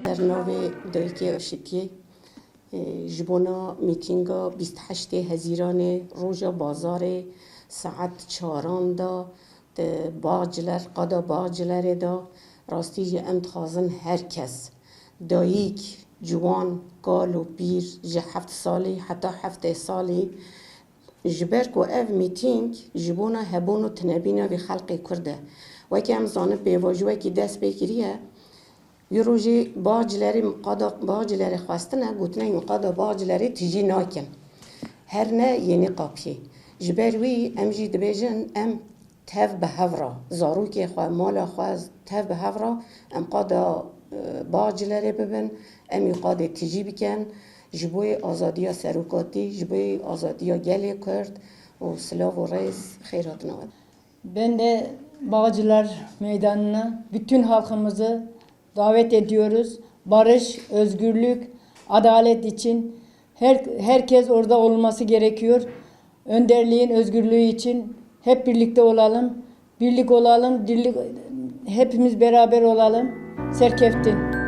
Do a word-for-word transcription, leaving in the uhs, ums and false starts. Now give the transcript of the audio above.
Ser navê Dayikê Aşitiyê, e, ji bona mîtînga bîst heştê Hezîranê roja bazarê saet çaran de di Bağcılar, qada Bağcılarê de rastî jî em dixwazin her kes, dayik, ciwan, kal û pîr, ji heft salî heta heftê salî, ji ber ku ev mîtîng ji bona hebûn û tinebîna vî xelqê Kurd e. Weke em zanin pêvajoyekî dest pê kiriye, wî rojê Bağcılarê, qada Bağcılarê xwestine, gotine, wî qada Bağcılarê tijî nakin. Her ne yênî qapiyê. Ji ber wî em jî dibêjin, em tev bi hev re, zarokê xwe, mala xwe tev bi hev re, em qada, e, Bağcılarê bibin, em ê qadê tijî bikin, ji bo yê azadiya serokatî, ji bo yê azadiya gelê Kurd û silav û rêz, xêr hatina we. Ben de Bağcılar Meydanı'na bütün halkımızı davet ediyoruz. Barış, özgürlük, adalet için her, herkes orada olması gerekiyor. Önderliğin özgürlüğü için hep birlikte olalım. Birlik olalım, birlik, hepimiz beraber olalım. Serkeftin.